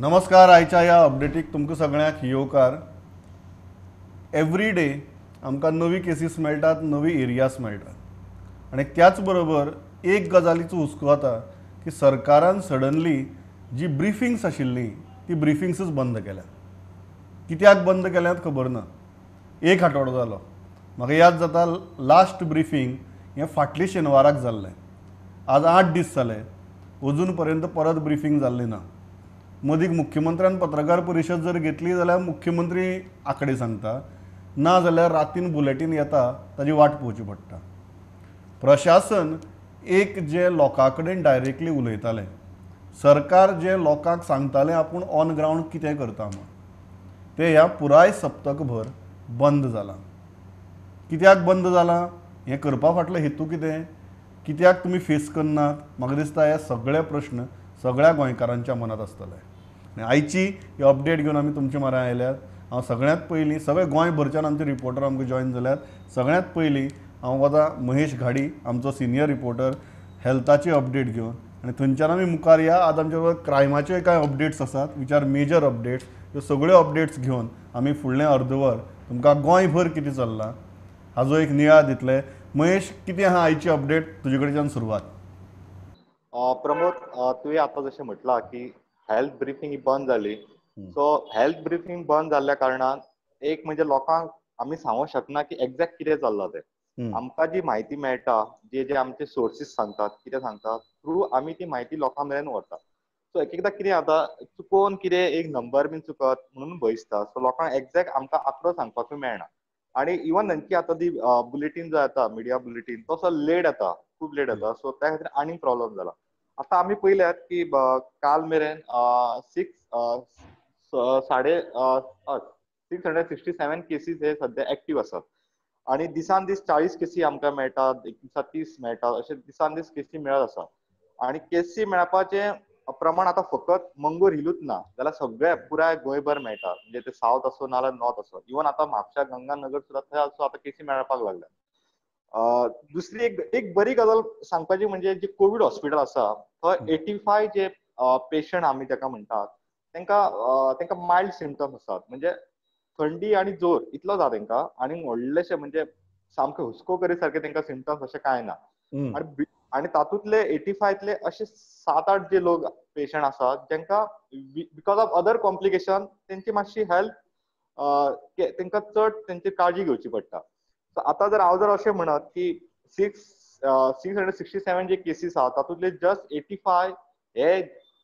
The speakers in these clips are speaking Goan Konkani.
नमस्कार. आयच्या ह्या अपडेटीक तुमकां सगळ्यांक येवकार. एवरी डे आमकां नवी केसीस मेळटात, नवी एरियास मेळटात आनी त्याच बरोबर एक गजालीचो हुस्को जाता की सरकारान सडनली जी ब्रिफिंग्स आशिल्लीं ती ब्रिफिंग्सूच बंद केल्या. कित्याक बंद केल्यात खबर ना. एक आठवडो जालो, म्हाका याद जाता लास्ट ब्रिफींग हें फाटले शेनवाराक जाल्लें. आज 8 दीस जाले, अजून पर्यंत परत ब्रिफींग जाल्लें ना. मदीं मुख्यमंत्र्यान पत्रकार परिशद जर घेतली जाल्यार मुख्यमंत्री आंकडे सांगता, ना जाल्यार रातीन बुलेटीन येता ताजी वाट पळोवची पडटा. प्रशासन एक जे लोकां कडेन डायरेक्टली उलयतालें, सरकार जे लोकांक सांगतालें आपूण ऑन ग्रावंड कितें करता म्हूण, तें ह्या पुराय सप्तकभर बंद जालां. कित्याक बंद जालां, हें करपा फाटलो हेतू कितें, कित्याक तुमी फेस करनात, म्हाका दिसता हे सगळे प्रश्न सगळ्या गोंयकारांच्या मनांत आसतले. आनी आयची ही अपडेट घेवन आमी तुमचे म्हऱ्यांत आयल्यात. हांव सगळ्यांत पयलीं सगळे गोंयभरच्यान आमचे रिपोर्टर आमकां जॉयन जाल्यात. सगळ्यांत पयलीं हांव वता महेश घाडी, आमचो सिनियर रिपोर्टर, हेल्थाची अपडेट घेवन, आनी थंयच्यान आमी मुखार या. आज आमच्या बरोबर क्रायमाच्योय कांय अपडेट्स आसात, which are major updates. ह्यो सगळ्यो अपडेट्स घेवन आमी फुडलें अर्दवर तुमकां गोंयभर कितें चल्लां हाजो एक नियाळ दितले. महेश, कितें आहा आयची अपडेट, तुजे कडच्यान सुरवात. प्रमोद, तुवें आतां जशें म्हटलां की हेल्थ ब्रिफींग ही बंद जाली. सो हेल्थ ब्रिफींग बंद जाल्ल्या कारणान एक म्हणजे लोकांक आमी सांगूंक शकना की एक्झॅक्ट कितें चल्लां तें. आमकां जी म्हायती मेळटा, जे जे आमचे सोर्सीस सांगतात, कितें सांगतात थ्रू आमी ती म्हायती लोकां मेरेन व्हरता. सो एक एकदां कितें जाता, चुकोवन कितें एक नंबर बीन चुकत म्हणून भंय दिसता. सो लोकांक एक्झॅक्ट आमकां आंकडो सांगपाकूय मेळना. आनी इवन तांची आतां ती बुलेटीन जो येता, मिडिया बुलेटीन, तो असो लेट येता, खूब लेट येता. सो त्या खातीर आनीक प्रॉब्लम जाला. आतां आमी पळयल्यात की काल मेरेन 667 केसीस हे सद्या एक्टीव आसात आनी दिसान दीस 40 केसी आमकां मेळटात, एक दिसा 30 मेळटात, अशे दिसान दीस केसी मेळत आसा. आनी केसी मेळपाचें प्रमाण आतां फकत मंगूर हिलूच ना जाल्यार सगळे पुराय गोंयभर मेळटा, म्हणजे ते सावथ असो नाल्यार नॉर्थ असो. इवन आतां म्हापशा गंगानगर सुद्दां थंय आसो आतां केसी मेळपाक लागल्या. दुसरी एक बरी गजाल सांगपाची म्हणजे जे कोवीड हॉस्पिटल आसा थंय 85 जे पेशंट आमी ताका म्हणटात तांकां मायल्ड सिमटम्स आसात, म्हणजे थंडी आनी जोर इतलो जाता तांकां, आनी व्हडलेशे म्हणजे सामके हुस्को करी सारके तांकां सिमटम्स अशें कांय ना. आनी तातूंतले 85तले अशे 7-8 जे लोक पेशंट आसात जांकां because of other complication तेंची मातशी हेल्थ तांकां चड तेंची काळजी घेवची पडटा. सो आतां जर हांव जर अशें म्हणत की 667 जे केसीस आसात तातूंतले जस्ट 85 हे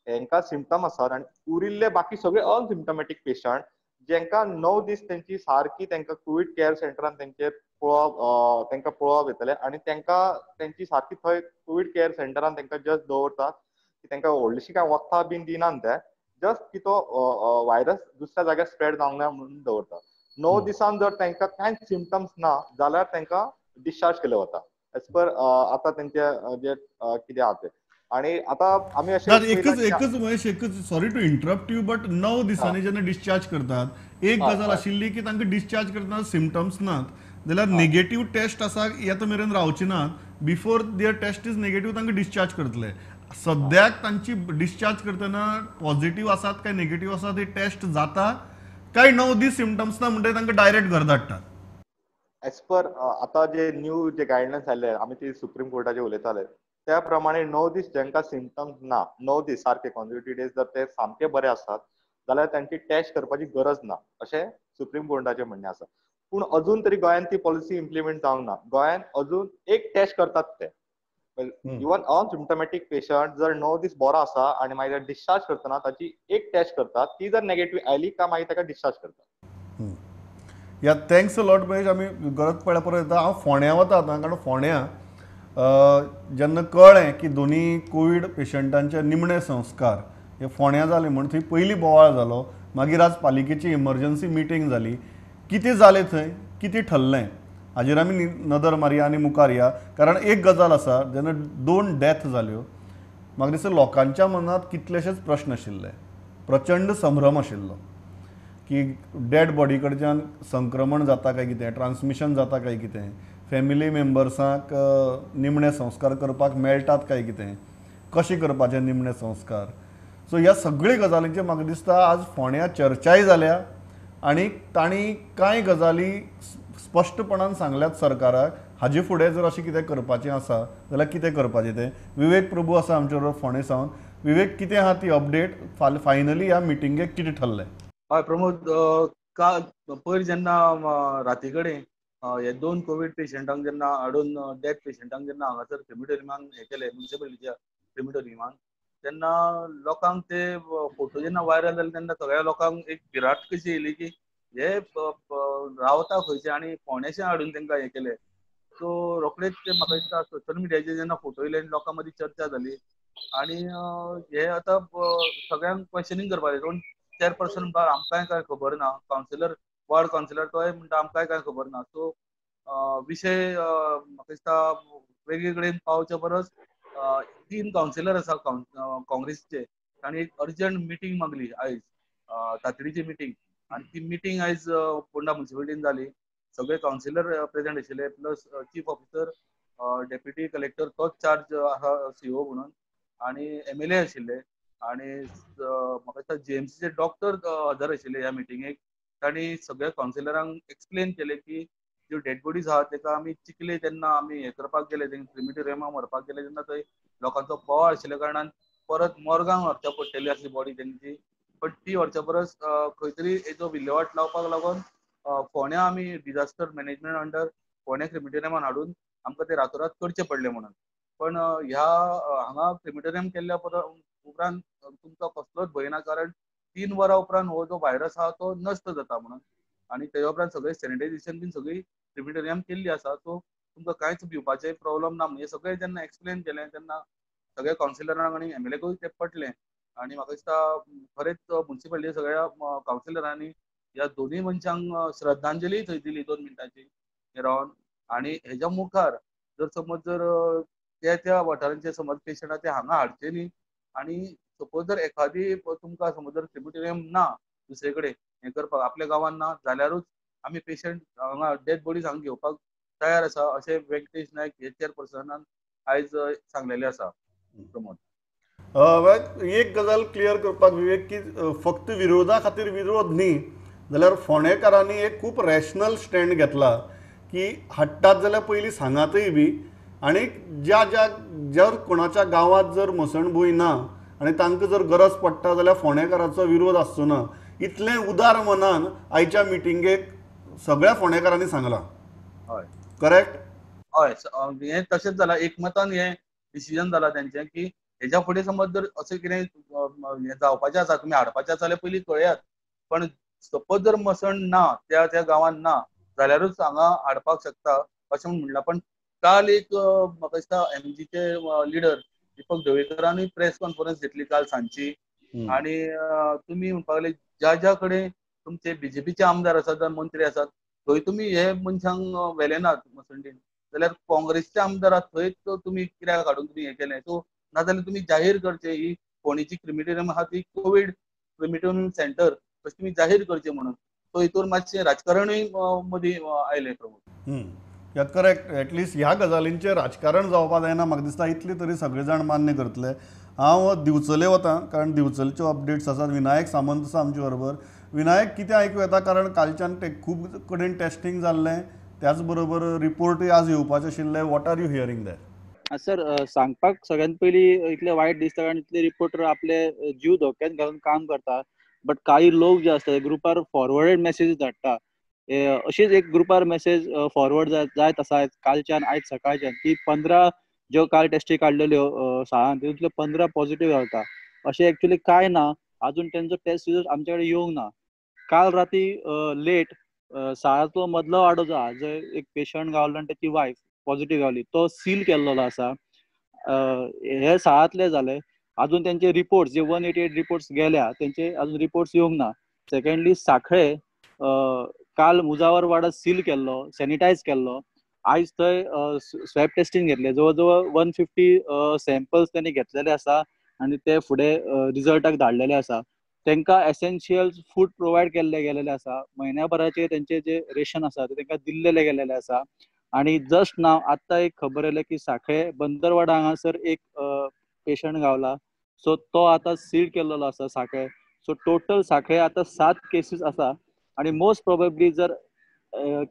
हेंकां सिमटम आसात आनी उरिल्ले बाकी सगळे अनसिमटमॅटीक पेशंट जेंकां 9 दीस तेंची सारकी तेंकां कोवीड केअर सेंटरान तेंचे पळोवप, तेंकां पळोवप येतलें आनी तेंकां तेंची सारकी थंय कोवीड केअर सेंटरान तेंकां जस्ट दवरतात की तेंकां व्हडलीशी कांय वखदां बीन दिनात, ते जस्ट की तो व्हायरस दुसऱ्या जाग्यार स्प्रेड जावंक जाय म्हणून दवरतात. 9 दिसान जर तेंकां कांयच सिमटम्स ना जाल्यार तेंकां डिस्चार्ज केलें वता एज पर आतां तेंचे जे कितें आहा तें. आनी आतां आमी अशें एकच महेश, एकच sorry to interrupt you, but 9 दिसांनी जेन्ना डिस्चार्ज करतात, एक गजाल आशिल्ली की तांकां डिस्चार्ज करतना सिमटम्स नात जाल्यार नेगेटीव टेस्ट आसा येता मेरेन रावचे नात, before their test is negative तांकां डिस्चार्ज करतले. सद्याक तांची डिस्चार्ज करतना पॉझिटिव्ह आसात काय नेगेटीव आसात हे टेस्ट जाता काय 9 दीस सिमटम्स ना म्हणटकीर तांकां डायरेक्ट घर धाडटात? एज पर आतां जे न्यू जे गायडलायन्स आयले, आमी ते सुप्रीम कोर्टाचे उलयताले त्या प्रमाणे 9 दीस जांकां सिमटम्स ना, 9 दीस सारके कॉन्जिक्युटीव डेज जर ते सामके बरे आसात जाल्यार तांची टेस्ट करपाची गरज ना अशें सुप्रीम कोर्टाचें म्हणणें आसा. पूण अजून तरी गोंयांत ती पॉलिसी इम्प्लिमेंट जावंक ना. गोंयांत अजून एक टेस्ट करतात ते, इवन अनसिमटमॅटीक पेशंट जर 9 दीस बरो आसा आनी मागीर डिस्चार्ज करतना ताची एक टेस्ट करतात, ती जर नेगेटीव आयली काय मागीर ताका डिस्चार्ज करतात. या thanks a lot Mahesh. आमी गरज पडल्यार परत येता. हांव फोंड्यां वता आतां, कारण फोंड्यां जेन्ना कळ्ळें की दोनी कोवीड पेशंटांचे निमणे संस्कार हे फोंड्यां जाले म्हूण थंय पयलीं बोवाळ जालो. मागीर आज पालिकेची इमर्जन्सी मिटींग जाली. कितें जालें थंय, कितें ठरलें हाजेर आमी नदर मारया आनी मुखार या. कारण एक गजाल आसा, जेन्ना 2 डेथ जाल्यो म्हाका दिसता लोकांच्या मनांत कितलेशेच प्रश्न आशिल्ले, प्रचंड संभ्रम आशिल्लो की डेड बॉडी कडच्यान संक्रमण जाता काय कितें, ट्रान्समिशन जाता काय कितें, फॅमिली मेंबर्सांक निमणे संस्कार करपाक मेळटात काय कितें, कशें करपाचे निमणे संस्कार. सो ह्या सगळे गजालींचे म्हाका दिसता आज फोंड्या चर्चाय जाल्या आनी तांणी कांय गजाली स्पश्टपणान सांगल्यात सरकाराक. हाजे फुडें जर अशें कितें करपाचें आसा जाल्यार कितें करपाचें तें. विवेक प्रभू आसा आमचे बरोबर फोंडें सावन. विवेक, कितें आहा ती अपडेट, फायनली ह्या मिटिंगेक कितें ठरलें? हय प्रमोद, काल पयर जेन्ना राती कडेन हे 2 कोवीड पेशंटांक जेन्ना हाडून डेथ पेशंटांक जेन्ना हांगासर क्रिमिटोरियमान हे केले, म्युनिसिपलिटीच्या क्रिमिटोरियमान, तेन्ना लोकांक ते फोटो जेन्ना व्हायरल जाले तेन्ना सगळ्या लोकांक एक भिरांत कशी येयली की हे रावता खंयचे आनी फोंडेशें हाडून तांकां हे केले. सो रोखडेच ते म्हाका दिसता सोशल मिडियाचेर जेन्ना फोटो येयले आनी लोकां मदीं चर्चा जाली आनी हे आतां सगळ्यांक क्वेश्चनींग करपाक जाय. कोण चेअरपर्सन म्हणटा आमकांय कांय खबर ना, कावन्सिलर वॉर्ड कावन्सिलर तोय म्हणटा आमकांय कांय खबर ना. सो विशय म्हाका दिसता वेगळे कडेन पावच्या परस 3 कावन्सिलर आसा काँग्रेसचे, तांणी एक अर्जंट मिटींग मागली आयज, तातडीची मिटींग, आनी ती मिटींग आयज पोंडा म्युनिसिपालिटीन जाली. सगळे कावन्सिलर प्रेझेंट आशिल्ले, plus chief officer, deputy collector तोच चार्ज आसा सीओ म्हणून, आनी MLA आशिल्ले, आनी म्हाका दिसता GMCचे डॉक्टर हजर आशिल्ले ह्या मिटिंगेक. तांणी सगळ्या कावन्सिलरांक एक्सप्लेन केलें की ज्यो डेड बॉडीज आहा तेका आमी चिखले तेन्ना आमी हें करपाक गेले, क्रिमिटोरियमाक व्हरपाक गेले तेन्ना थंय लोकांचो बोवाळ आशिल्ल्या कारणान परत मोर्गांक व्हरच्या पडटली आसली बॉडी तेंची, बट ती व्हरच्या परस खंय तरी हेजो विल्हेवाट लावपाक लागून फोंड्या आमी डिजास्टर मॅनेजमेंट अंडर फोंड्या क्रिमिटोरियमान हाडून आमकां ते रातोरात करचे पडले म्हणून. पण ह्या हांगा क्रिमिटोरियम केल्ल्या उपरांत तुमकां कसलोच भंय ना, कारण 3 वरां उपरांत हो जो व्हायरस आहा तो नश्ट जाता म्हणून, आनी तेज्या उपरांत सगळें सॅनिटायझेशन बीन सगळी क्रिमिटोरियम केल्ली आसा, सो तुमकां कांयच भिवपाचें प्रॉब्लम ना. हे सगळें जेन्ना एक्सप्लेन केलें तेन्ना सगळ्या कावन्सिलरांक आनी MLA तें पटलें आनी म्हाका दिसता खरेंच म्युनिसिपालिटी सगळ्या कावन्सिलरांनी ह्या दोनूय मनशांक श्रद्धांजली थंय दिली 2 मिनटांची रावन. आनी हेज्या मुखार जर समज जर त्या त्या वाठारांचे समज पेशंट ते हांगा हाडचे न्ही, आनी सपोज जर एखादी तुमकां समज जर क्रिमिटोरियम ना दुसरे कडेन हें करपाक आपल्या गांवांत ना जाल्यारूच आमी पेशंट हांगा डेड बॉडीज हांगा घेवपाक तयार आसा अशें व्यंकटेश नायक हे चेअरपर्सनान आयज सांगलेलें आसा. प्रमोद, एक गजाल क्लियर करपाक विवेक की फक्त विरोधा खातीर विरोध न्ही जाल्यार फोंडेकारांनी एक खूब रॅशनल स्टँड घेतला की हाडटात जाल्यार पयलीं सांगातय बी, आनी ज्या ज्या जर कोणाच्या गांवांत जर मसणभूंय ना आनी तांकां जर गरज पडटा जाल्यार फोंडेकाराचो विरोध आसचो ना, इतलें उदार मनान आयच्या मिटिंगेक सगळ्या फोंडेकारांनी सांगलां. हय, करेक्ट. हय, हें तशेंच जालां, एकमतान हें डिसिजन जालां तेंचें की हेज्या फुडें समज जर अशें कितें जावपाचें आसा तुमी हाडपाचें आसा जाल्यार पयलीं कळयात, पण सपोज जर मसण ना त्या त्या गांवांत ना जाल्यारूच हांगा हाडपाक शकता अशें म्हूण म्हणलां. पण काल एक म्हाका दिसता MGचे लिडर दीपक ढवळीकरानूय प्रेस कॉन्फरन्स घेतली काल सांजची, आनी तुमी म्हणपाक लागले ज्या ज्या कडेन तुमचे BJPचे आमदार आसात मंत्री आसात थंय तुमी हे मनशांक व्हेले नात मसंडीन, जाल्यार काँग्रेसचे आमदार आसात थंयच तुमी कित्याक हाडून तुमी हें केलें, सो नाजाल्यार तुमी जाहीर करचें ही फोंडेची क्रिमिटोरियम आहा ती कोवीड क्रिमिटोरियम सेंटर अशें तुमी जाहीर करचें म्हणून. सो हितून मातशें राजकारणूय मदीं आयलें. प्रमोद, करेक्ट. एटलिस्ट ह्या गजालींचें राजकारण जावपाक जायना म्हाका दिसता, इतलें तरी सगळे जाण मान्य करतले. हांव दिवचले वता कारण दिवचलच्यो अपडेट्स आसात. विनायक सामंत आसा आमचे बरोबर. विनायक, कितें आयकूं येता? कारण कालच्यान ते खूब कडेन टेस्टिंग जाल्लें, त्याच बरोबर रिपोर्टूय आज येवपाचे आशिल्ले. What are you hearing that? Sir, सांगपाक सगळ्यात पयलीं इतलें वायट दिसता कारण इतले रिपोर्टर आपले जीव धोक्यात घालून काम करता, बट काही लोक जे आसता ग्रुपार फॉरवर्डेड मेसेज धाडटा. अशीच एक ग्रुपार मेसेज फॉरवर्ड जायत आसा कालच्यान आयज सकाळच्यान की 15 ज्यो काल टेस्टी काडलेल्यो शाळान तितूंतल्यो 15 पॉझिटिव्ह गावता, अशें एक्चुअली कांय ना. अजून तेंचो टेस्ट रिजल्ट आमचे कडेन येवंक ना. काल राती लेट शाळाचो मदलो वाडो जो आहा जंय एक पेशंट गावलो आनी तेची वायफ पॉझिटिव्ह गावली तो सील केल्लो आसा. हे शाळांतले जाले. अजून तेंचे रिपोर्ट्स जे 188 रिपोर्ट्स गेल्या तेंचे अजून रिपोर्ट्स येवंक ना. सेकंडली साखळे काल मुजावर वाडा सील केल्लो, सॅनिटायज केल्लो. आयज थंय स्वॅब टेस्टिंग घेतले, जवळ जवळ 150 सॅम्पल्स त्यांनी घेतलेले आसा आनी ते फुडें रिजल्टाक धाडलेले आसा. तांकां एसेन्शियल फूड प्रोवायड केल्ले गेलेले आसा. म्हयन्या भराचे तेंचे जे रेशन आसा ते तांकां दिल्लेले गेलेले आसा. आनी जस्ट नाव आत्तां एक खबर आयल्या की साखळे बंदरवाडा हांगासर एक पेशंट गावला. सो तो आतां सील केल्लो आसा साखळे. सो टोटल साखळे आतां 7 केसीस आसा आनी मोस्ट प्रोबेबली जर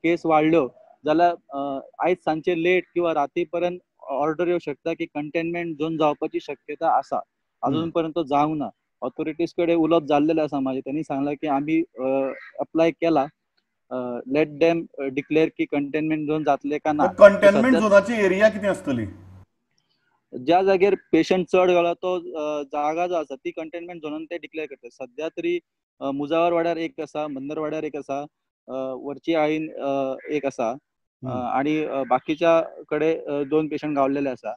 केस वाडल्यो जाल्यार आयज सांजचे लेट किंवा राती पर्यंत ऑर्डर येवं शकता की कंटेनमेंट झोन जावपाची शक्यता आसा. अजून पर्यंत जावंक ना. ऑथॉरिटीज कडेन उलोवप जाल्लेलें आसा म्हाजें. त्यांनी सांगलां की आमी अप्लाय केला, लेट देम डिक्लेअर की कंटेनमेंट झोन जातले का ना. कंटेनमेंट झोनाची एरिया कितें आसतली? ज्या जागेर पेशंट चड गावला तो जागा जो आसा ती कंटेनमेंट झोनान ते डिक्लेअर करतात. सद्या तरी मुजावर वाड्यार एक आसा, मंदर वाड्यार एक आसा, वरची आळीन एक आसा आणि बाकीच्या कडे 2 पेशंट गावलेले आसा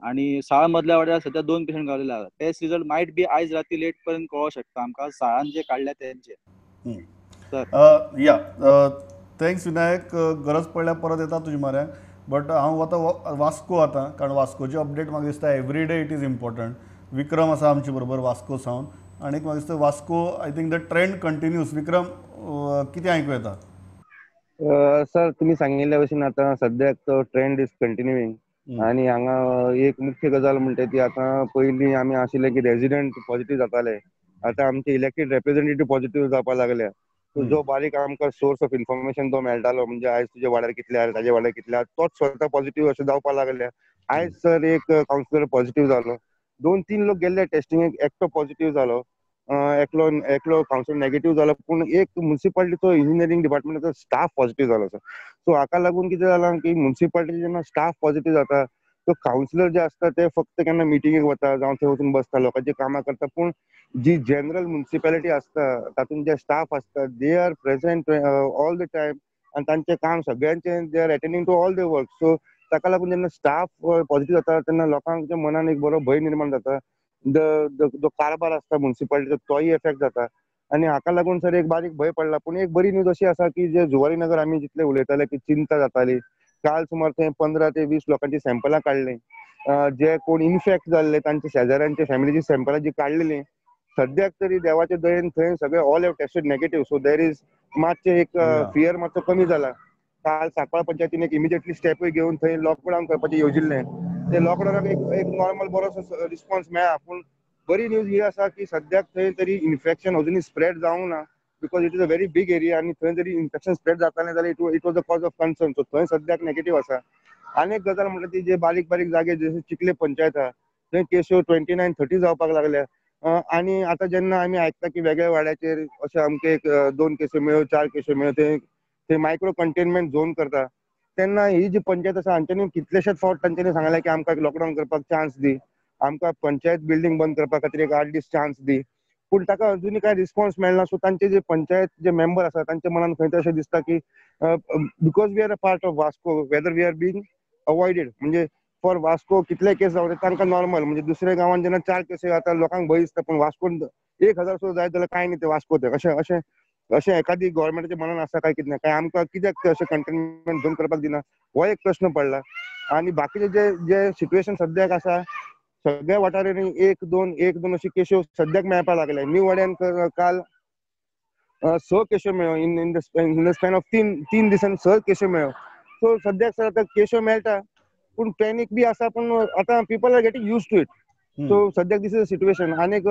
आणि साळ मदल्या वाड्यार सध्या 2 पेशंट गावलेले आसा. टेस्ट रिजल्ट मायट बी आयज राती लेट पर्यंत कळोंक शकता आमकां साळान जे काडल्या तेंचे. या thanks Vinayak, गरज पडल्यार परत येता तुजे म्हऱ्यान. बट हांव वता वास्को आतां, कारण वास्कोची अपडेट म्हाका दिसता every day it is important. Vikram आसा आमचे बरोबर वास्को सावन आनी म्हाका दिसता Vasco I think the trend continues. Vikram, कितें आयकूं येता? सर, तुमी सांगिल्ल्या भशेन आतां सद्याक तो ट्रेंड is continuing आनी हांगा एक मुख्य गजाल म्हणटा ती आतां पयलीं आमी आशिल्ले की रेजिडंट पॉझिटिव्ह जाताले, आतां आमचे इलेक्टेड रिप्रेझेंटेटिव्ह पॉझिटिव्ह जावपाक लागल्या. जो बारीक आमकां सोर्स ऑफ इन्फॉर्मेशन तो मेळटालो, म्हणजे आयज तुज्या वाड्यार कितले आहा, ताज्या वाड्यार कितले आहा, तोच स्वता पॉझिटिव्ह अशें जावपाक लागल्या. आयज सर एक कावन्सिलर पॉझिटिव्ह जालो, 2-3 लोक गेल्ले टेस्टिंगेक, एकटो पॉझिटिव्ह जालो, एकलो एकलो कावन्सिलर नेगेटिव्ह जालो, पूण एक मुन्सिपालिटीचो इंजिनियरींग डिपार्टमेंटाचो स्टाफ पॉझिटिव्ह जालो सर. सो हाका लागून कितें जालां की मुन्सिपालिटीचे जेन्ना स्टाफ पॉझिटिव्ह जाता तो कावन्सिलर जे आसता ते फक्त केन्ना मिटिंगेक वता जावं थंय वचून बसता, लोकांची कामां करता, पूण जी जनरल मुन्सिपालिटी आसता तातूंत जे स्टाफ आसता they are present all the time आनी तांचें काम सगळ्यांचें they are attending to all the work. So ताका लागून जेन्ना स्टाफ पॉझिटिव्ह जाता तेन्ना लोकांच्या मनान एक बरो भंय निर्माण जाता, जो कारभार आसता मुन्सिपालिटीचो तोय एफेक्ट जाता आनी हाका लागून सर एक बारीक भंय पडला. पूण एक बरी न्यूज अशी आसा की जे जुवारी नगर आमी जितले उलयताले की चिंता जाताली, काल सुमार थंय 15 ते 20 लोकांची सॅम्पलां काडलीं, जे कोण इन्फेक्ट जाल्ले तांच्या शेजाऱ्यांच्या फॅमिलीची सॅम्पलां जी काडलेली, सद्याक तरी देवाच्या दयेन थंय सगळे all have tested negative. So there is मातशें एक फियर मातसो कमी जाला. काल सांकवाळ पंचायतीन एक इमिजिएटली स्टेपूय घेवन थंय लॉकडावन करपाचें येवजिल्लें, ते लॉकडावनाक एक नॉर्मल बरोसो रिस्पॉन्स मेळ्ळा. पूण बरी न्यूज ही आसा की सद्याक थंय तरी इन्फेक्शन अजुनूय स्प्रेड जावंक ना, because it is a very big area आनी थंय जरी इन्फेक्शन स्प्रेड जातालें जाल्यार it was a cause of concern. So थंय सद्याक नेगेटिव्ह आसा. आनी एक गजाल म्हणटा ती जे बारीक बारीक जागे जशे चिखले पंचायत आहा थंय केश्यो 29-30 जावपाक लागल्या आनी आतां जेन्ना आमी आयकता की वेगळ्या वाड्याचेर अशें आमकां एक 2 केश्यो मेळ्यो, 4 केश्यो मेळ्यो, थंय मायक्रो कंटेनमेंट झोन करता तेन्ना ही जी पंचायत आसा हांच्यांनी कितलेशेच फावट तांच्यांनी सांगलें की आमकां लॉकडावन करपाक चान्स दी, आमकां पंचायत बिल्डींग बंद करपा खातीर एक 8 दीस चान्स दी, पूण ताका अजुनूय कांय रिस्पॉन्स मेळना. सो तांचे जे पंचायत जे मेंबर आसा तांच्या मनान खंय तरी अशें दिसता की because we are a part of Vasco whether we are being avoided, म्हणजे फॉर वास्को कितले केस जावं ते तांकां नॉर्मल, म्हणजे दुसऱ्या गांवांत जेन्ना 4 केसी जाता लोकांक भंय दिसता, पूण वास्कोन 1000 सुद्दां जायत जाल्यार कांय न्ही ते वास्को ते अशें अशें अशें एखादी गव्हर्मेंटाच्या मनान आसा काय कितें, काय आमकां कित्याक ते अशें कंटेनमेंट झोन करपाक दिना, हो एक प्रश्न पडला. आनी बाकीचे जे जे सिट्युएशन सद्याक आसा सगळ्या वाठारांनी 1-2 1-2 अशी केश्यो सद्याक मेळपाक लागल्या. न्यू वाड्यान काल 6 केश्यो मेळ्ळ्यो in the span of 3 दिसांनी 6 केश्यो मेळ्ळ्यो. सो सद्याक सर आतां केश्यो मेळटा पूण पॅनीक बी आसा, पूण आतां people are getting used to it. So सद्याक दीस is a situation. आनी एक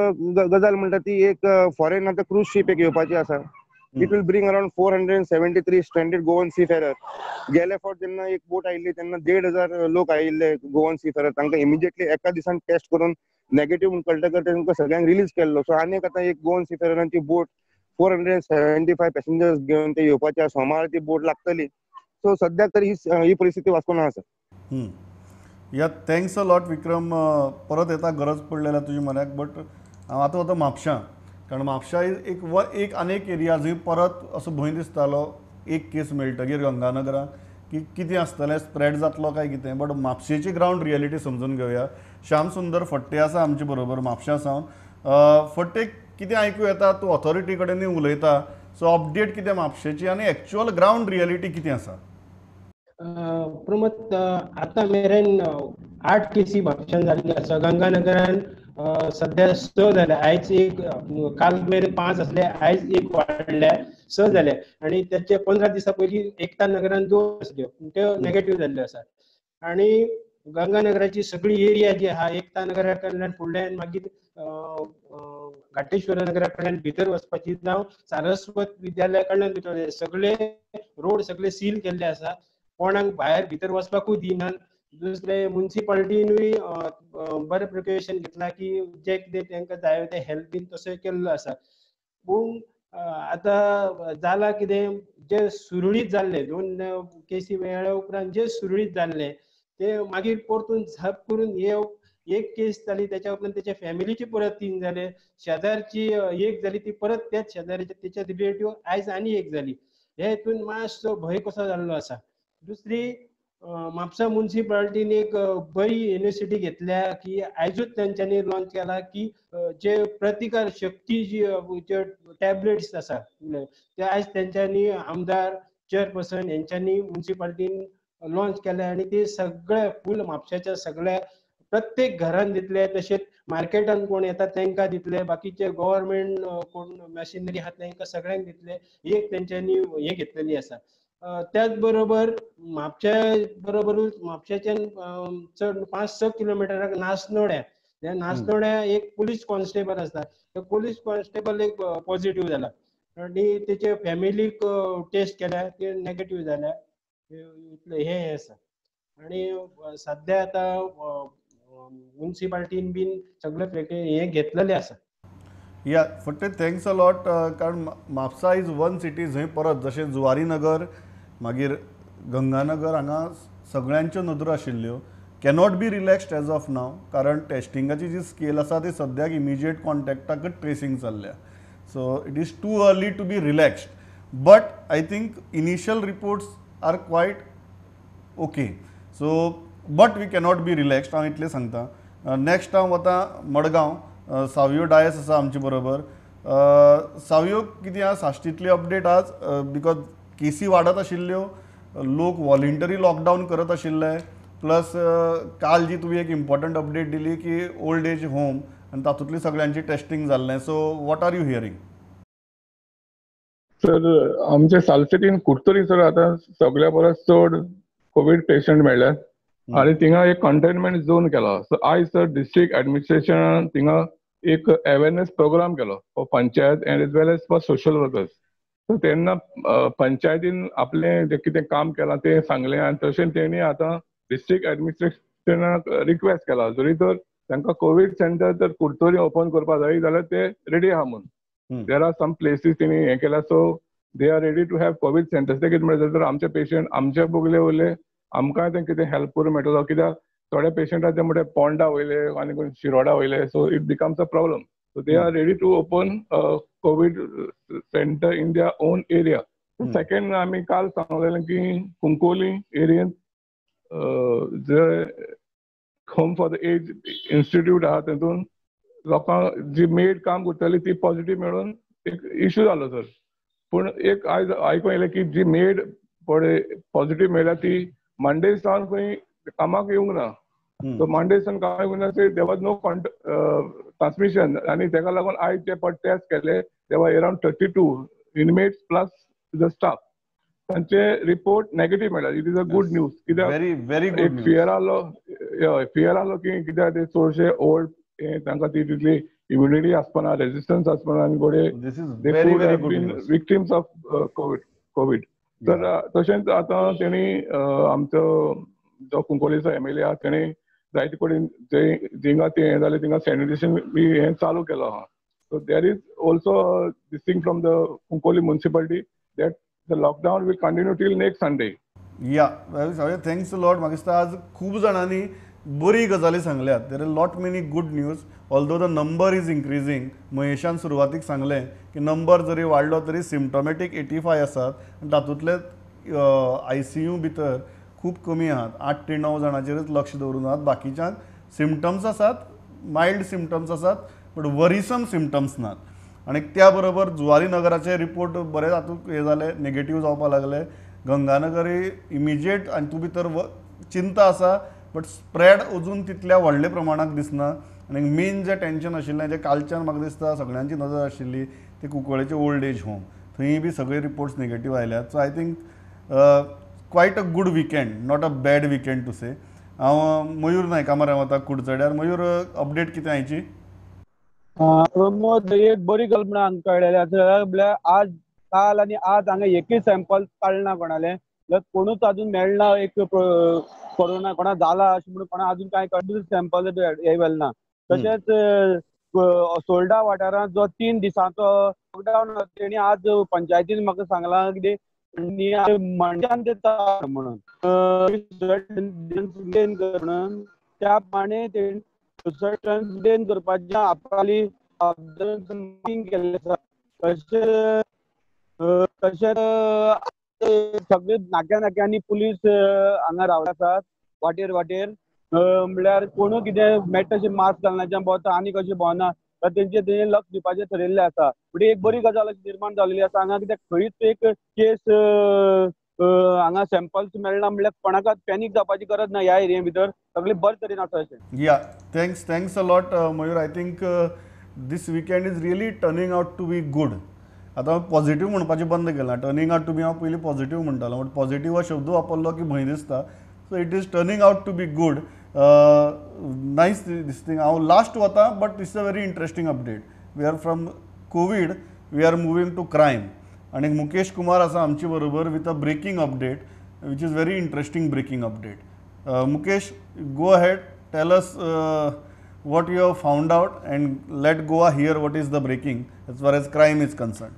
गजाल म्हणटा ती एक फॉरेन आतां क्रूज शीप एक येवपाची आसा, it will bring around 473 stranded Goan seafarer. गेले फावट जेन्ना एक बोट आयिल्ली तेन्ना 1500 लोक आयिल्ले गोवन सी फेरर, तांकां इमिजिएटली एका दिसान टेस्ट करून नेगेटिव्ह म्हूण कळटकर तांकां सगळ्यांक रिलीज केल्लो. सो आनी एक आतां एक गोवन सी फेररांची बोट 475 पॅसेंजर्स घेवन ते येवपाचे आसा, सोमार ती बोट लागतली. सो सद्याक तरी ही परिस्थिती वास्कोन आसा. या thanks a lot विक्रम, परत येता गरज पडलेल्या तुज्या म्हऱ्याक. बट हांव आतां वता म्हापशां, कारण म्हापशा एक आनी एक एरिया जंय परत असो भंय दिसतालो एक केस मेळटगीर गंगानगराक की कितें आसतलें, स्प्रेड जातलो काय कितें. बट म्हापशेची ग्रावंड रियलिटी समजून घेवया. श्याम सुंदर फट्टे आसा आमचे बरोबर म्हापशां सावन. फट्टे, कितें आयकूं येता, तूं ऑथॉरिटी कडेन उलयता, सो अपडेट कितें म्हापशेची आनी एक्चुअल ग्रावंड रियलिटी कितें आसा? प्रमोद, आतां मेरेन 8 केसी म्हापशान जाल्ली आसा. गंगानगरान सद्या 6 जाल्या, आयज एक, काल मेरेन 5 आसले, आयज एक वाडल्या, 6 जाले. आनी त्याचे 15 दिसां पयलीं एकता नगरान 2 आसल्यो, त्यो नेगेटीव जाल्ल्यो आसा. आनी गंगानगराची सगळी एरिया जी आहा, एकता नगरा कडल्यान फुडल्यान मागीर घाटेश्वर नगरा कडल्यान भितर वचपाची, जावं सारस्वत विद्यालया कडल्यान भितर, सगळे रोड सगळे सील केल्ले आसा, कोणाक भायर भितर वचपाकूय दिनात. दुसरे मुन्सिपालिटीनूय बरें प्रिकॉशन घेतला की जे कितें तांकां जाय ते हेल्प बीन तशें केल्लो आसा. पूण आतां जाला कितें, जे सुरळीत जाल्ले 2 केसी मेळ्ळ्या उपरांत जे सुरळीत जाल्ले ते मागीर परतून झप करून एक केस जाली, त्याच्या उपरांत त्याच्या फॅमिलीची परत 3 जाले, शेजारची 1 जाली, ती परत त्याच शेजारीच्या त्याच्या रिलेटीव आयज आनी 1 जाली. हे हितून मातसो भंय कसो जाल्लो आसा. दुसरी म्हापसा मुन्सिपालिटीन एक बरी युनिवर्सिटी घेतल्या की आयजूच तेंच्यांनी लॉन्च केला की जे प्रतिकार शक्ती जी जे टॅबलेट्स आसा ते आयज तेंच्यांनी आमदार चेअरपर्सन हेंच्यांनी मुन्सिपालिटीन लॉन्च केल्या आनी ते सगळे फूल म्हापशाच्या सगळ्या प्रत्येक घरान दितले, तशेंच मार्केटान कोण येता तांकां दितले, बाकीचे गव्हर्मेंट कोण मशिनरी आहा तांकां सगळ्यांक दितले. एक तेंच्यांनी हे घेतलेली आसा. त्याच बरोबर म्हापशा बरोबरूच म्हापशाच्यान चड 5-6 किलोमिटराक नासनोड्या, त्या नासनोड्या एक पुलीस कॉन्स्टेबल आसता, तो पुलीस कॉन्स्टेबल एक पॉझिटिव्ह जाला आनी तेचे फॅमिलीक टेस्ट केल्या ते नेगेटिव्ह जाल्या. इतलें हें आसा. आनी सद्या आतां मुन्सिपालिटीन बीन सगळे हे घेतलेले आसा. या फक्त thanks a lot, कारण म्हापसा is one city जंय परत जशें जुवारी नगर मागीर गंगानगर हांगा सगळ्यांच्यो नदरो आशिल्ल्यो, cannot be relaxed as of now, कारण टेस्टिंगाची जी स्केल आसा ती सद्याक इमिजिएट कॉन्टेक्टाकच ट्रेसींग चल्ल्या. So it is too early to be relaxed, but I think initial reports are quite okay. So but we cannot be relaxed, हांव इतलें सांगता. नेक्स्ट हांव वता मडगांव, सावियो डायस आसा आमचे बरोबर. सावियो, कितें आहा साश्टींतली अपडेट आज? Because केसी वाडत आशिल्ल्यो, लोक वॉलंटरी लॉकडावन करत आशिल्ले, प्लस काल जी तुवें एक इम्पॉर्टंट अपडेट दिली की ओल्ड एज होम आनी तातूंतली सगळ्यांची टेस्टिंग जाल्लें. So what are you hearing? Sir, आमच्या सालसेटीन कुडतरी सर आतां सगळ्या परस चड कोवीड पेशंट मेळ्ळ्यात आनी थिंगा एक कंटेनमेंट झोन केला. सो आयज सर डिस्ट्रिक्ट एडमिनिस्ट्रेशनान थिंगा एक अवेरनेस प्रोग्राम केलो for panchayat and as well as for social workers. So तेन्ना पंचायतीन आपलें जें कितें काम केलां तें सांगलें आनी तशें तेणी आतां डिस्ट्रिक्ट एडमिनिस्ट्रेशनाक रिक्वेस्ट केला जरी तर तांकां कोवीड सेंटर जर कुडतरी ओपन करपाक जाय जाल्यार ते रेडी आहा म्हणून. There are some places तेणी हें केलां, so they are ready to have COVID centres. ते कितें म्हणटा, जर आमचे पेशंट आमचे बगले उरले आमकां तें कितें हेल्प करूंक मेळटलो, कित्याक थोडे पेशंट आसा ते म्हणटा पोंडा वयले आनी कोण शिरोडा वयले, so it becomes a problem. So they are ready to open COVID centre in their own area. Second, आमी काल सांगलेलें की कुंकोली एरियेंत जे home for the age institute आहा तेतून लोकांक जी मेड काम करताली ती पॉझिटिव्ह मेळून एक इशू जालो सर. पूण एक आयज आयकूंक येयलें की जी मेड पळय पॉझिटिव्ह मेळ्ळ्या ती मंडे सावन खंय कामाक येवंक ना. सो मंडे सावन कामाक येवंक ना, there was no transmission आनी तेका लागून आयज जे पळय टेस्ट केले there were around 32 inmates plus the staff, तांचे रिपोर्ट नेगेटीव मेळ्ळा. It is a good news, कित्याक एक फियर आसलो, हय फियर आसलो की कित्याक ते चडशे ओल्ड तांकां ती तितली इम्युनिटी आसपाना, रेजिस्टन्स आसपाना आनी गोडे विक्टिम्स ऑफ कोवीड. तर तशेंच आतां तेणी आमचो जो कुंकोलीचो एम एल ए आहा तेणी जायते कडेन जंय जिंगा तें हें जालें थिंगा सॅनिटेशन बी हें चालू केलो आहा. So there is also this thing from the Cuncolim municipality that the lockdown will continue till next Sunday. Yeah Savio, thanks a lot. म्हाका दिसता आज खूब जाणांनी बरी गजाली सांगल्यात. There are lot many good news, although the number is increasing. महेशान सुरवातीक सांगलें की नंबर जरी वाडलो तरी सिम्टोमॅटीक 85 आसात आनी तातूंतले आयसीयू भितर खूब कमी आहात, 8 ते 9 जाणांचेरच लक्ष दवरून आहात. बाकीच्यांक सिमटम्स आसात, मायल्ड सिमटम्स आसात, बट वरिसम सिमटम्स नात. आनी त्या बरोबर जुवारी नगराचे रिपोर्ट बरे तातूंत हें जाले, नेगेटीव जावपाक लागले. गंगानगरय इमिजिएट आनी तूं भितर चिंता आसा, बट स्प्रेड अजून तितल्या व्हडल्या प्रमाणांत दिसना. आनी मेन जें टेंशन आशिल्लें, जें कालच्यान म्हाका दिसता सगळ्यांची नदर आशिल्ली, ती कुंकळेचें ओल्ड एज होम, थंय बी सगळे रिपोर्ट्स नेगेटीव आयल्यात. So I think quite a good weekend, not a bad weekend to say. हांव मयूर नायका म्हऱ्यान वता कुडचड्यार. मयूर, अपडेट कितें आयची? प्रमोद, एक बरी कल्पना हांगा कळ्ळेली आसा म्हळ्यार आज काल आनी आज हांगा एकूय सॅम्पल काडना कोणालें, कोणूच अजून मेळना एक कोरोना कोणा जाला अशें म्हणून कोणा अजून कांय सॅम्पल हे व्हेलना. तशेंच सोल्डा वाठारांत जो 3 दिसांचो लॉकडावन तेणी आज पंचायतीन म्हाका सांगलां कितें मनशान ते म्हणून म्हणून त्या प्रमाणे तेणी करपाचें आपली केल्लें आसा. तशेंच तशेंच सगळे नाक्या नाक्यांनी पुलीस हांगा रावले आसात वाटेर वाटेर, म्हणल्यार कोणूय कितें मेळटा तशें मास्क घालनाच्या भोंवता आनी कशें भोंवना तर तेंचे तेंचे लक्ष दिवपाचें थरयल्लें आसा. म्हणजे एक बरी गजाल अशी निर्माण जाल्ली आसा हांगा कित्याक खंयच एक केस हांगा सॅम्पल्स मेळना म्हणल्यार कोणाकच पॅनीक जावपाची गरज ना ह्या एरिये भितर सगळें बरें तरेन आसा अशें. Yeah, thanks thanks a lot Mayur. I think this weekend is really turning out to be good. आतां हांव पॉझिटिव्ह म्हणपाचें बंद केलां. टर्निंग आउट टू बी हांव पयलीं पॉझिटिव्ह म्हणटालो, बट पॉझिटिव्ह हो शब्द वापरलो की भंय दिसता. So it is turning out to be good. Nice this thing. हांव लास्ट वता, but it's a very interesting update. We are from COVID we are moving to crime. आनी मुकेश कुमार आसा आमचे बरोबर with a breaking update which is very interesting breaking update. Mukesh, go ahead, tell us what you have found out and let Goa hear what is the breaking as far as crime is concerned.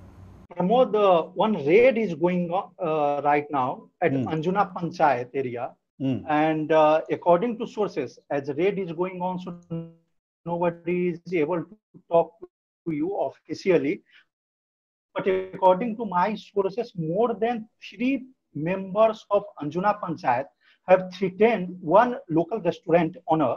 Pramod, one raid is going on right now at Anjuna Panchayat area. And according to sources, as raid is going on, so nobody is able to talk to you officially. But according to my sources, more than 3 members of Anjuna Panchayat have threatened one local restaurant owner.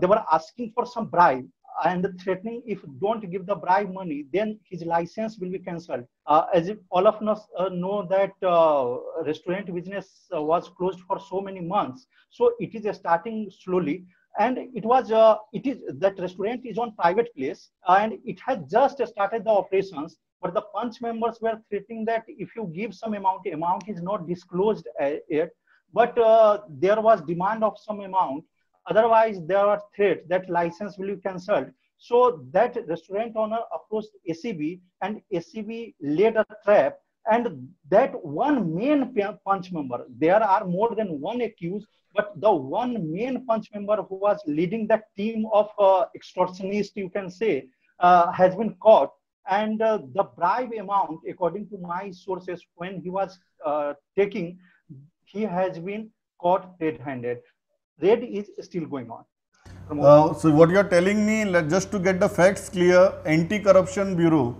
They were asking for some bribe and threatening if don't give the bribe money, then his license will be cancelled. As if all of us know that restaurant business was closed for so many months. So it is starting slowly. And it was, it is that restaurant is on private place and it has just started the operations. But the punch members were threatening that if you give some amount, amount is not disclosed yet, but there was demand of some amount. Otherwise, there are threats that license will be cancelled. So that restaurant owner approached ACB and ACB laid a trap. And that one main punch member, there are more than one accused, but the one main punch member who was leading that team of extortionists, you can say, has been caught. And the bribe amount, according to my sources, when he was taking, he has been caught red-handed. Raid is still going on. So what you are telling me, just to get the facts clear, Anti-Corruption Bureau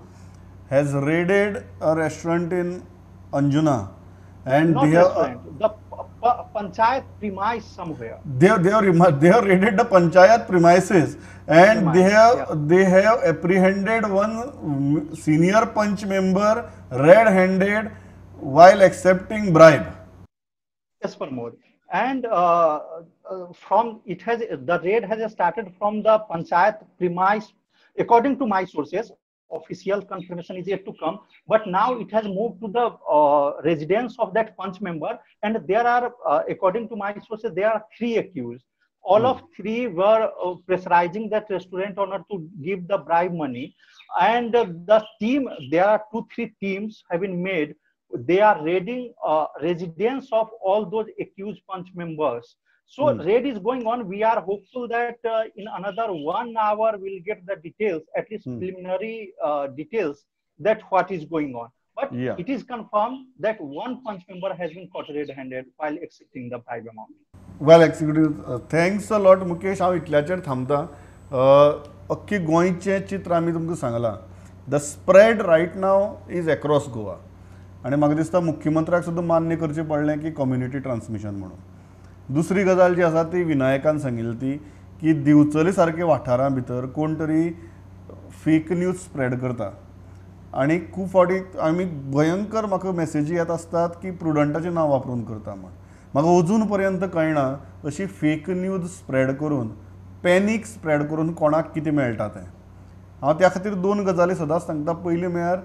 has raided a restaurant in Anjuna, and not they have the panchayat premise somewhere. They have raided the panchayat premises, and they have apprehended one senior punch member red-handed while accepting bribe. Yes, Pramod. And from it has the raid has started from the panchayat premise, according to my sources. Official confirmation is yet to come, but now it has moved to the residence of that punch member, and there are, according to my sources, there are 3 accused. All of 3 were pressurizing that restaurant owner to give the bribe money, and the team, there are 2-3 teams have been made. They are raiding residence of all those accused punch members. So raid is going on. We are hopeful that in another 1 hour we'll get the details, at least preliminary details that what is going on. But it is confirmed that one punch member has been caught red-handed while accepting the bribe amount. Well executed. Thanks a lot, Mukesh. हांव इतल्याचेर थांबता. अख्खी गोंयचें चित्र आमी तुमकां सांगलां. The spread right now is across Goa. आनी म्हाका दिसता मुख्यमंत्र्याक सुद्दां मान्य करचें पडलें की कम्युनिटी ट्रान्समिशन म्हणून. दुसरी गजाल जी आसा ती विनायकान सांगिल्ली ती की दिवचले सारके वाठारां भितर कोण तरी फेक न्यूज स्प्रेड करता आनी खूब फावटी आमी भयंकर म्हाका मॅसेजी येत आसतात की प्रुडंटाचें नांव वापरून करता म्हण. म्हाका अजून पर्यंत कळना अशी फेक न्यूज स्प्रेड करून पॅनीक स्प्रेड करून कोणाक कितें मेळटा तें. हांव त्या खातीर 2 गजाली सदांच सांगता. पयलीं म्हळ्यार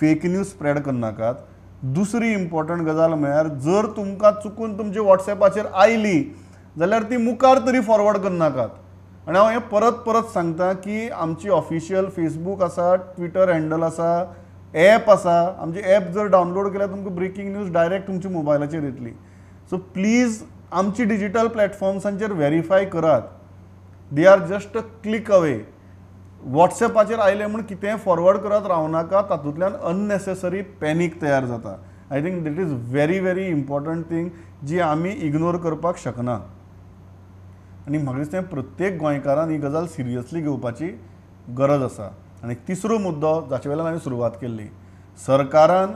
फेक न्यूज स्प्रेड करनाकात. दुसरी इम्पॉर्टंट गजाल म्हळ्यार जर तुमकां चुकून तुमचे वॉट्सॅपाचेर आयली जाल्यार ती मुखार तरी फॉरवर्ड करनाकात. आनी हांव हें परत परत सांगता की आमची ऑफिशियल फेसबूक आसा, ट्विटर हँडल आसा, एप आसा. आमची एप जर डावनलोड केल्यार तुमकां ब्रेकींग न्यूज डायरेक्ट तुमच्या मोबायलाचेर येतली. सो प्लीज आमची डिजिटल प्लॅटफॉर्म्सांचेर व्हेरीफाय करात. They are just a click away. वॉट्सॅपाचेर आयलें म्हूण कितेंय फॉरवर्ड करत रावनाका, तातूंतल्यान अननेसेसरी पॅनीक तयार जाता. I think that is very very important thing जी आमी इग्नोर करपाक शकना. आनी म्हाका दिसता प्रत्येक गोंयकारान ही गजाल सिरियसली घेवपाची गरज आसा. आनी तिसरो मुद्दो जाचे वेल्यान हांवें सुरवात केल्ली, सरकारान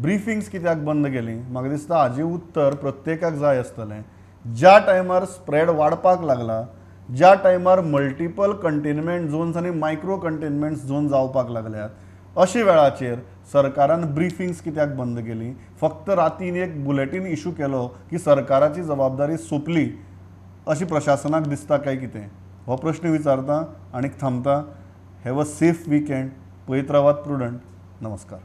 ब्रिफिंग्स कित्याक बंद केली? म्हाका दिसता हाजें उत्तर प्रत्येकाक जाय आसतलें. ज्या टायमार स्प्रेड वाडपाक लागला, ज्या टायमार मल्टिपल कंटेनमेंट झोन्स आनी मायक्रो कंटेनमेंट झोन जावपाक लागल्यात, अशे वेळाचेर सरकारान ब्रिफिंग्स कित्याक बंद केली? फक्त रातीन एक बुलेटीन इशू केलो की सरकाराची जबाबदारी सोंपली अशी प्रशासनाक दिसता काय कितें? हो प्रश्न विचारता आनी थांबता. Have a safe weekend. पळयत रावात प्रुडंट. नमस्कार.